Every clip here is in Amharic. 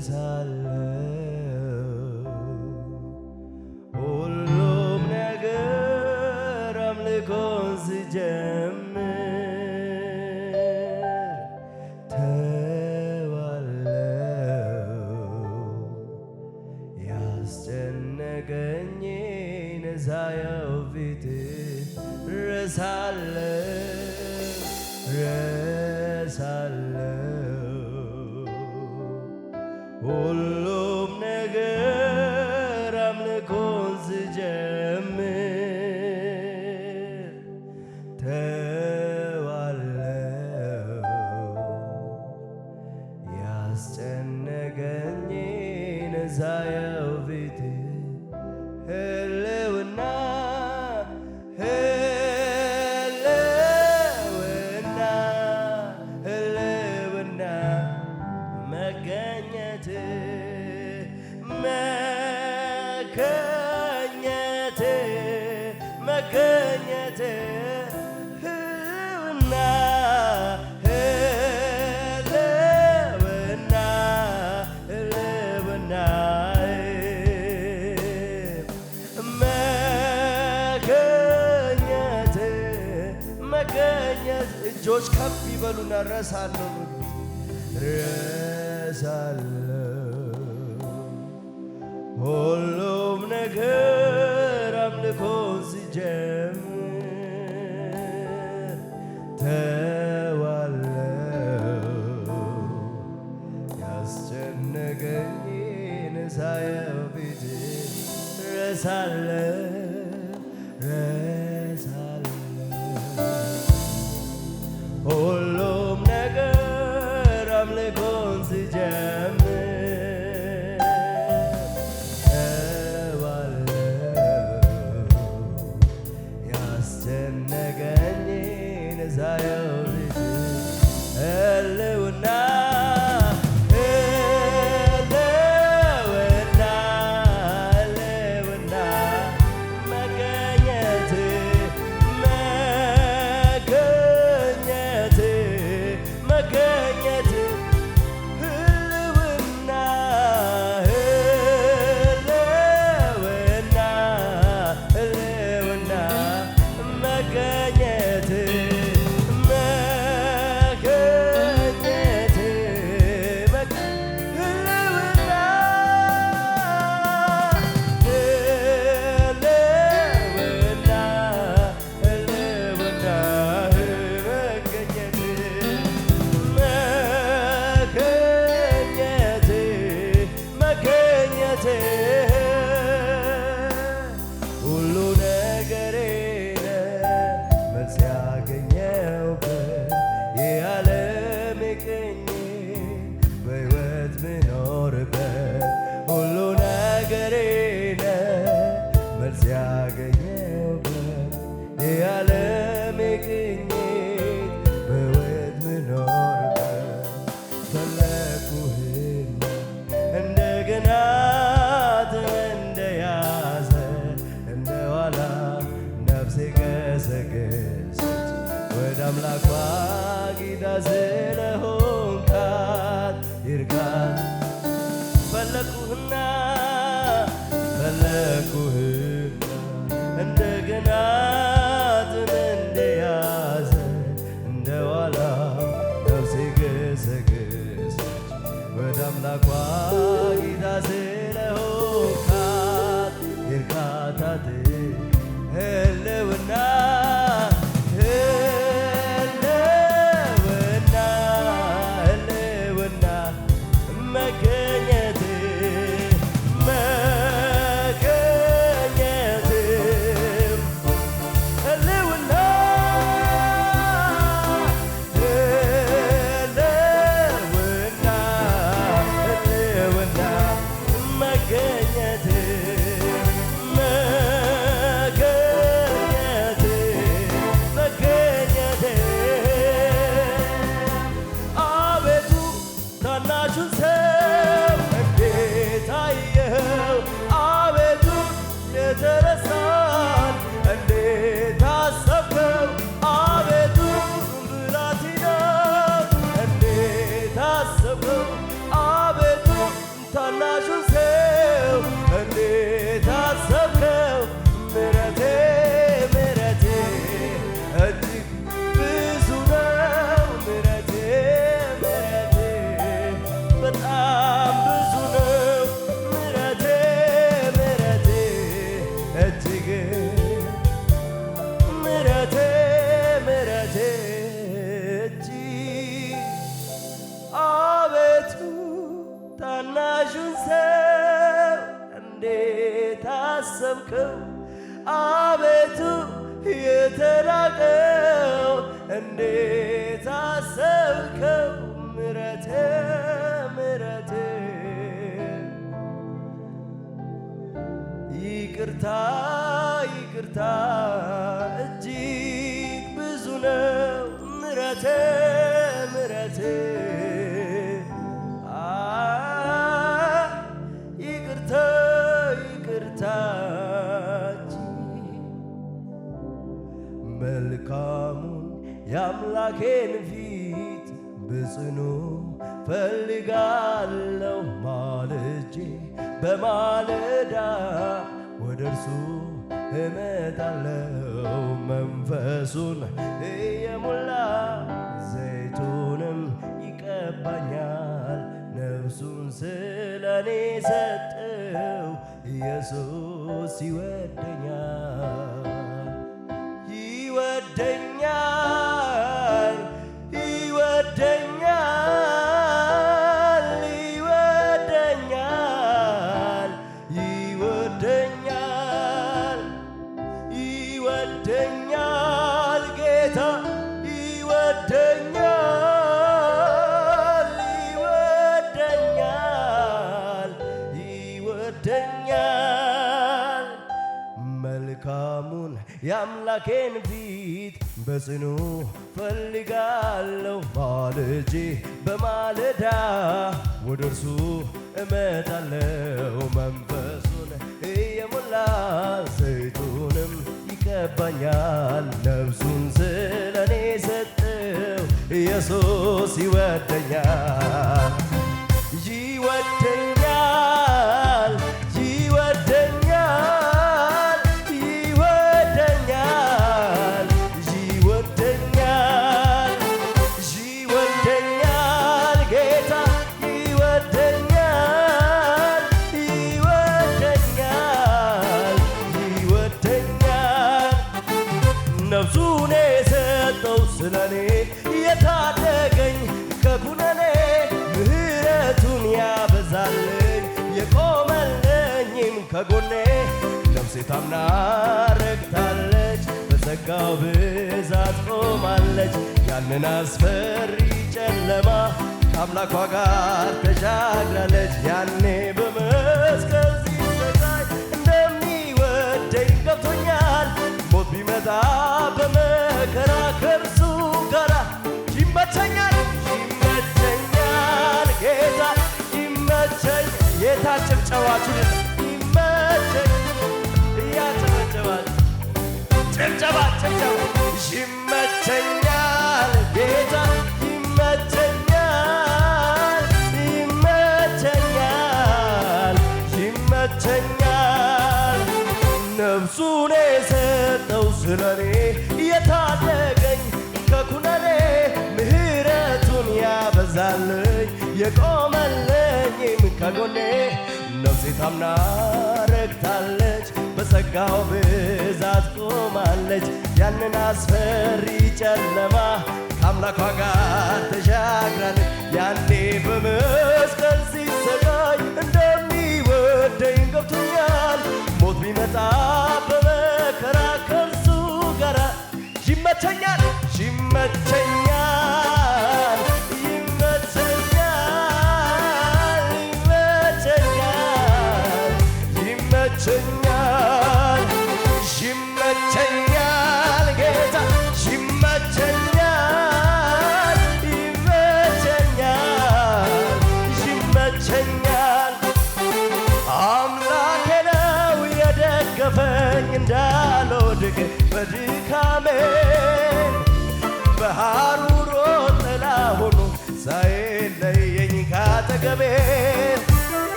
ረሳለሁ። ሁሉም ነገር አምልኮን ስጀምር ተዋለው። ያስጨነቀኝን ሳየው ፊት ረሳለሁ፣ ረሳለሁ። ሁሉም ነገር አምልኮን ስጀምር ተዋለው። ያስጨነቀኝን ሳየው ፊት ህልውና፣ ህልውና፣ ህልውና፣ መገኘት፣ መገኘት፣ መገኘት፣ ህልውና፣ ህልውና፣ ህልውና፣ መገኘት፣ መገኘት። እጆች ከፍ ይበሉና ረሳለሁ በሉት። ረሳለሁ። ሁሉም ነገር አምልኮን ሲጀምር ተዋለው። ያስጨነቀኝን ሳየው ፊት ረሳለሁ፣ ረሳለሁ። ሁሉም ነገር አምልኮን ሲጀምር ተዋለው። ያስጨነቀኝን ሳየው ፊት ህልውና፣ ህልውና፣ ህልውና፣ መገኘት፣ መገኘት፣ መገኘት፣ ህልውና፣ ህልውና፣ ህልውና፣ መገኘት፣ መገኘት፣ ህልውና፣ ህልውና፣ ህልውና፣ መገኘት፣ መገኘት፣ መገኘት፣ ሁሉ ነገሬ መልስ ያገኘሁበት የዓለም ቅኝት በሕይወት ምኖርበት፣ ሁሉ ነገሬ መልስ ያገኘሁበት የዓለም ቅኝት በሕይወት ምኖርበት። ፈለኩህና እንደገና ጥም እንደያዘ እንደ ዋላ ነፍሴ ገሰገሰች ወደ አምላኳ ጌታ ስለሆንካት ይርካት። ፈለኩህና፣ ፈለኩህና እንደገና ጥም እንደያዘ እንደ ዋላ ነፍሴ ገሰገሰች ወደ አምላኳ ጌታ ስለሆንካት ይርካታት። ህልውና፣ ህልውና፣ ህልውና፣ መገኘት፣ መገኘት፣ ህልውና፣ ህልውና፣ ህልውና። አሰብከው? አቤቱ የተራቀው እንዴት አሰብከው? ምሕረት ምሕረት ይቅርታ ይቅርታ እጅግ ብዙ ነው። ምሕረት ምሕረት ይቅርታ ይቅርታ መልካሙን የአምላኬን ፊት በጽኑ ፈልጋለሁ ማልጄ በማለዳ ወደ እርሱ እመጣለሁ። መንፈሱን እየሞላ ዘይቱንም ይቀባኛል። ነፍሱን ስለኔ ሰጠው ኢየሱስ ይወደኛል። ይወደኛል ይወደኛል ይወደኛል ይወደኛል ይወደኛል ጌታ ይወደኛል ይወደኛል ይወደኛል። መልካሙን የአምላኬን ፊት በጽኑ ፈልጋለሁ ማልጄ በማለዳ ወደ እርሱ እመጣለሁ። መንፈሱን እየሞላ ዘይቱንም ይቀባኛል። ነፍሱን ስለኔ ሰጠው ኢየሱስ ይወደኛል። ይወደኛል ይወደኛል ይወደኛል ይወደኛል ይወደኛል ጌታ ይወደኛል ይወደኛል ይወደኛል። ነፍሱን የሰጠው ስለኔ የታደገኝ ከኩነኔ ምሕረቱን ያበዛልኝ የቆመልኝም ከጎኔ። ነፍሴ ታምና ረግታለች በጸጋው ብዛት ቆማለች። ያንን አስፈሪ ጨለማ ከአምላኳ ጋር ተሻግራለች። ያኔ በመስቀል ሲሰቃይ እንደሚወደኝ ገብቶኛል። ሞት ቢመጣ በመከራ ከእርሱ ጋራ ይመቸኛል ይመቸኛል ጌታ ይመቸኝ። የታ ጭብጨባችሁ ይመቸኝ እያጨበጨባችሁ ጭብጨባ ጭብጨባ ይመቸኛል ጌታ ይመቸኛል ይመቸኛል ይመቸኛል። ነፍሱን የሰጠው ስለኔ የታደገኝ ከኩነኔ ምሕረቱን ያበዛልኝ የቆመልኝም ከጎኔ። ነፍሴ ታምና ረግታለች በጸጋው ብዛት ቆማለች። ያንን አስፈሪ ጨለማ ከአምላኳ ጋር ተሻግራለች። ያኔ በመስቀል ሲሰቃይ እንደሚወደኝ ገብቶኛል። ሞት ቢመጣ በመከራ ከእርሱ ጋራ ይመቸኛል ይመቸኛል ይመቸኛል ይመቸኛል ይመቸኛል ይመቸኛል ጌታ ይመቸኛል ይመቸኛል ይመቸኛል። አምላኬ ነው የደገፈኝ እንዳልወድቅ በድካሜ በሐሩሮ ጥላ ሆኖ ሳይለየኝ ካጠገቤ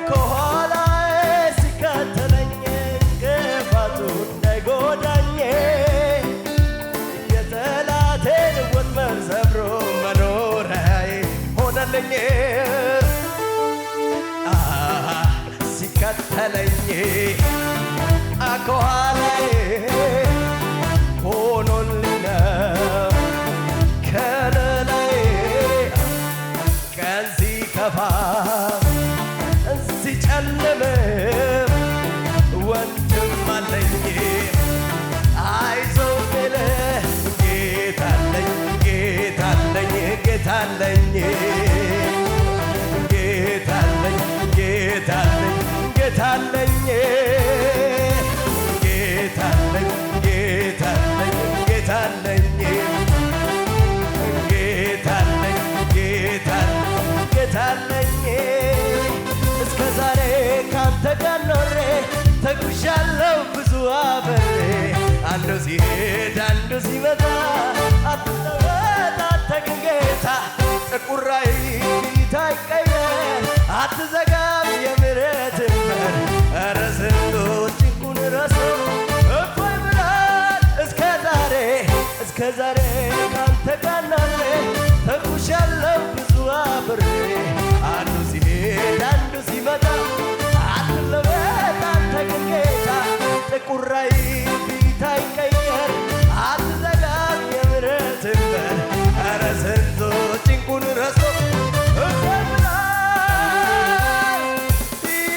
ከኋላዬ ሲከተለኝ እንቅፋቱ እንዳይጎዳኝ የጠላቴን ወጥመድ ሰብሮ መኖሪያዬ ሆነልኝ። ሲከተለኝ ከኋላዬ ሆኖልኝ ነው ከለላዬ። ቀን ሲከፋ ሲጨልም ጌታለኝ ጌታለኝ ጌታለኝ ጌታለኝ ጌታለኝ ጌታለኝ ጌታለኝ ጌታለኝ ጌታለኝ ጌታለኝ። እስከ ዛሬ ካንተ ጋር ኖሬ ተጉዣለሁ ብዙ አብሬ። አንዱ ሲሄድ አንዱ ሲመጣ አትለወጥ አንተ ግን ጌታ። ጥቁር ራዕይ ፊት አይቀየር፣ አትዘጋም የምህረትን በር። ኧረ ስንቱ ጭንቁን ረስቶ እፎይ ብሏል እስከ ዛሬ። እስከ ዛሬ ካንተ ጋር ኖሬ ተጉዣለሁ ብዙ አብሬ። አንዱ ሲሄድ አንዱ ሲመጣ አትለወጥ አንተ ግን ጌታ። ጥቁር ራዕይ ፊት አይቀየር፣ አትዘጋም የምህረትን በር። ኧረ ስንቱ ጭንቁን ረስቶ እፎይ ብሏል።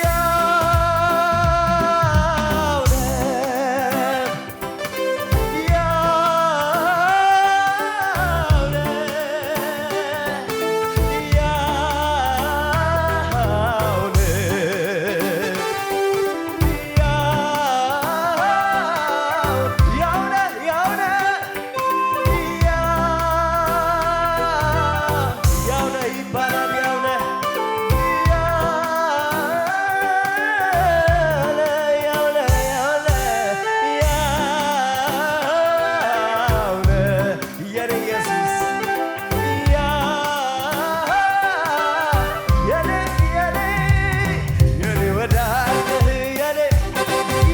ያው ነህ፣ ያው ነህ፣ ያው ነህ፣ ያው ነህ፣ ያው ነህ፣ ያው ነህ ይባላል። ያው ነህ፣ ያው ነህ፣ ያው ነህ፣ ያው ነህ የኔ ኢየሱስ፣ የኔ የኔ የኔ ወዳጅ ነህ፣ የኔ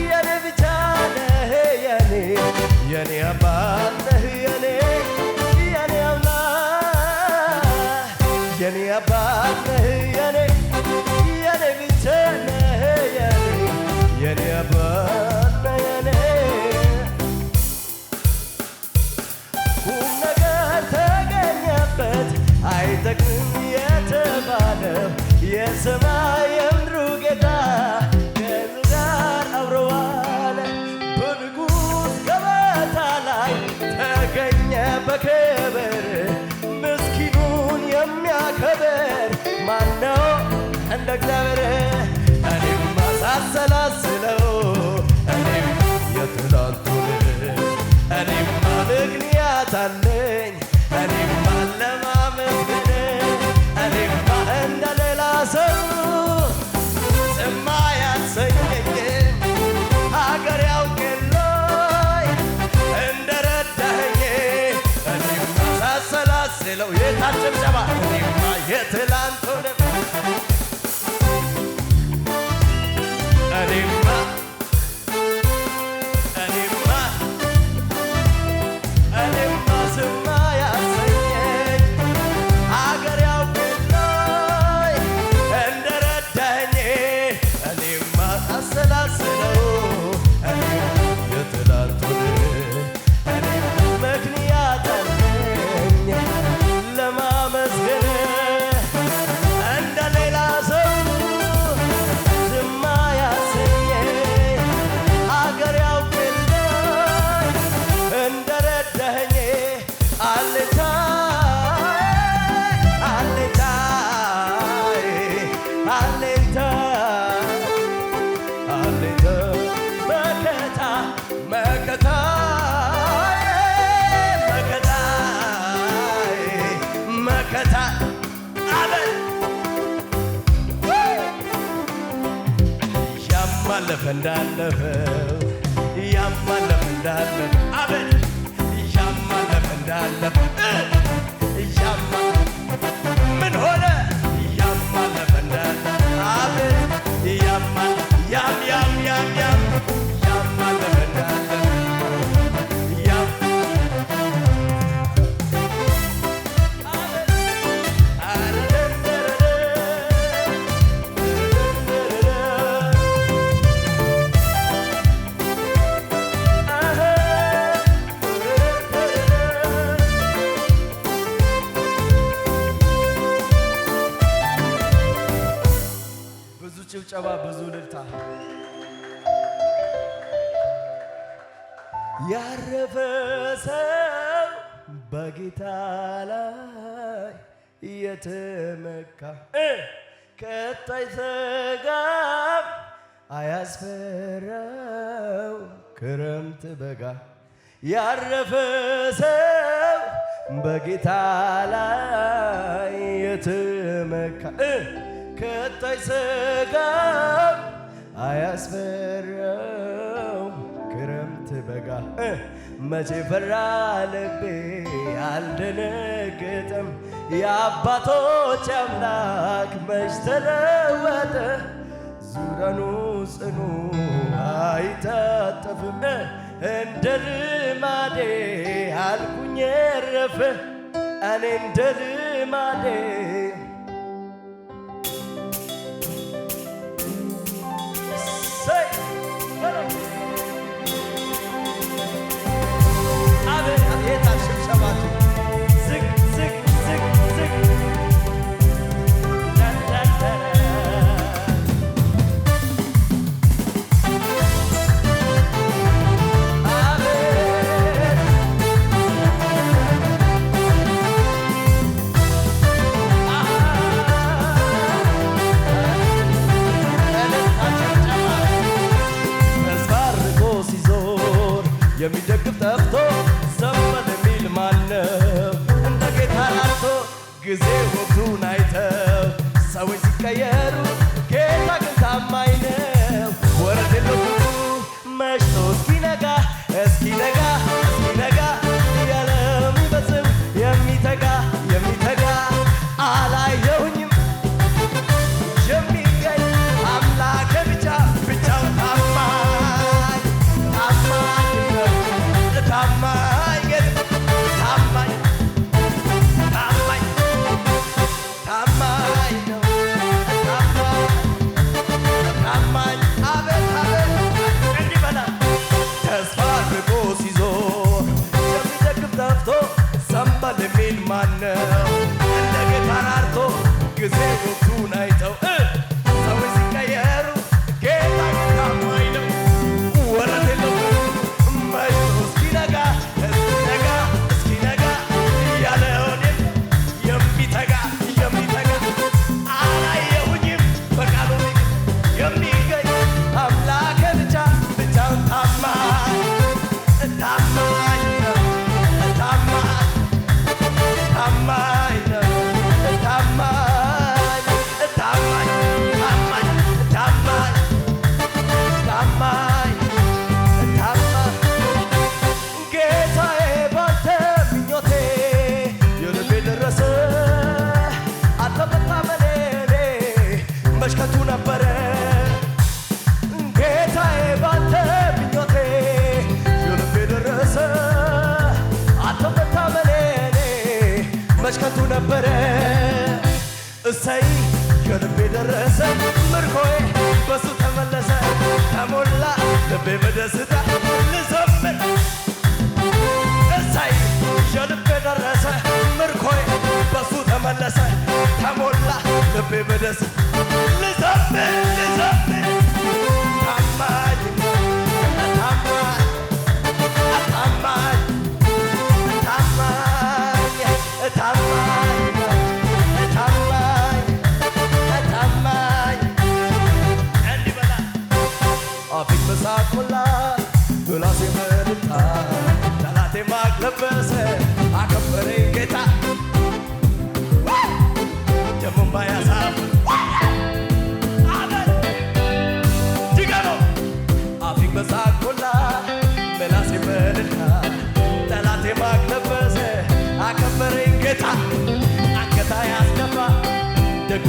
የኔ ብቻ ነህ፣ የኔ የኔ አባት ነህ፣ የኔ የኔ አምላክ፣ የኔ አባት ነህ፣ የኔ የኔ ብቻ ነህ፣ የኔ የኔ አባት ነህ የኔ። ቁም ነገር ተገኘበት አይጠቅምም የተባለው የሰማይ የምድሩ ጌታ ከሕዝቡ ጋር አብሮ ዋለ። በንጉሥ ገበታ ላይ ተገኘ በክብር። ምስኪኑን የሚያከብር ማነው እንደ እግዚአብሔር? እኔማ ሳሰላስለው እኔም የትላንቱን እኔማ ምክንያት አለኝ እኔማ ለማመስገን። እኔማ እንደ ሌላ ሰው ዝም አያሰኘኝም፣ ሀገር ያውቅልኝ እንደረዳኸኝ። እኔማ ሳሰላስለው የታች ጭብጨባ? እኔማ የትላንቱን እኔማ እኔማ እኔማ ዝም አያሰኘኝ፣ አገር ያውቅልኝ እንደረዳኸኝ። እኔማ ሳሰላስለው እኔማ የትላንቱን እኔማ ምክንያት አለኝ ለማመስገን። እንደ ሌላ ሰው ዝም አያሰኘኝ፣ አገር ያውቅልኝ እንደረዳኸኝ። አለኝታዬ አለኝታዬ አለኝታዬ አለኝታ መከታ መከታዬ መከታዬ መከታ አበል። ያማለፈ እንዳለፈው፣ ያማለፈ እንዳለፈ አበል፣ ያማለፈ እንዳለፈ ያማ ምን ሆነ ያማለፈ እንዳለፈ አበል ያማ ያም ያም ያም ያም ያማለፈ እንዳለፈ ያም ብዙ ጭብጨባ፣ ብዙ እልልታ። ያረፈ ሰው በጌታ ላይ የተመካ ከቶ አይሰጋም፣ አያስፈራው ክረምት በጋ። ያረፈ ሰው በጌታ ላይ የተመካ ከቶ አይሰጋም፣ አያስፈራው ክረምት በጋ። መቼ ፈራ ልቤ፣ አልደነገጠም፣ የአባቶች አምላክ መች ተለወጠ? ዙረኑ ጽኑ አይታጠፍም። እንደ ልማዴ አልኩኝ ረፈ እኔ እንደ ልማዴ። እሰይ በለው። አቤት አቤት፣ ሽብሸባችሁ ዝቅ ዝቅ ዝቅ ዝቅ ዳዳዳዳ። አቤት። እልልታ ጭብጨባ። ተስፋ አርቆ ሲዞር የሚደግፍ ጠፍቶ ዘመን የሚል ማነው እንደ ጌታ ራርቶ? ጊዜ ወቅቱን አይተው ሰዎች ሲቀየሩ ጌታ ግን ታማኝ ነው። ወረት የለው ፍቅሩ መሽቶ እስኪነጋ፣ እስኪነጋ፣ እስኪነጋ እያለ የሚፈጽም የሚተጋ የሚተጋ አላየሁኝም የሚገኝ አምላክ ብቻ ብቻው ታማኝ ታማኝ ነው። ታማኝ ጌታ ታማኝ ታማኝ ታማኝ ነው። ታማኝ ታማኝ። አቤት አቤት፣ እንዲህ በላ። ተስፋ አድርጎ ሲዞር የሚደግፍ ጠፍቶ ሰንበል የሚል ማነው እንደ ጌታ ራርቶ? ጊዜ ወቅቱን አይተው ሰዎች ሲቀየሩ ጌታ ግን ታማኝ ነው። ወረት የለውም መሽቶ እስኪነጋ፣ እስኪነጋ፣ እስኪነጋ እያለውን የሚተጋ የሚተጋ አላየሁኝም። በቃሉ የሚገኝ አምላክ ብቻ ብቻውን ታማኝ ታማኝ ነው። ታማኝ ታማኝ ነው። ታማኝ ታማኝ ታማኝ ታማኝ ታማኝ ታማኝ ጌታዬ፣ ባንተ ምኞቴ የልቤ ደረሰ። አንተ መታመኔ መሽከቱ ነበረ። ጌታዬ፣ ባንተ ምኞቴ የልቤ ደረሰ። አንተ መታመኔ መሽከቱ ነበረ። እሰይ የልቤ ደረሰ፣ ምርኮዬ በሱ ተመለሰ፣ ተሞላ ልቤ በደስታ ልዘምር። እሰይ የልቤ ደረሰ፣ ምርኮዬ በሱ ተመለሰ፣ ተሞላ ልቤ በደስታ ልዘምር ልዘምር። ታማኝ ታማኝ ታማኝ ታማኝ ታማኝ ታማኝ ታማኝ። እንዲህ በላ። አፌን በሳቅ ሞላ፣ ምላሴ በእልልታ። ጠላቴ ማቅ ለበሰ፣ አከበረኝ ጌታ። ደሙን ባያሳፍር። አሜን። ድገመው። አፌን በሳቅ ሞላ፣ ምላሴ በእልልታ። ጠላቴ ማቅ ለበሰ፣ አከበረኝ ጌታ። አንገታ ያስደፋ ደግሞ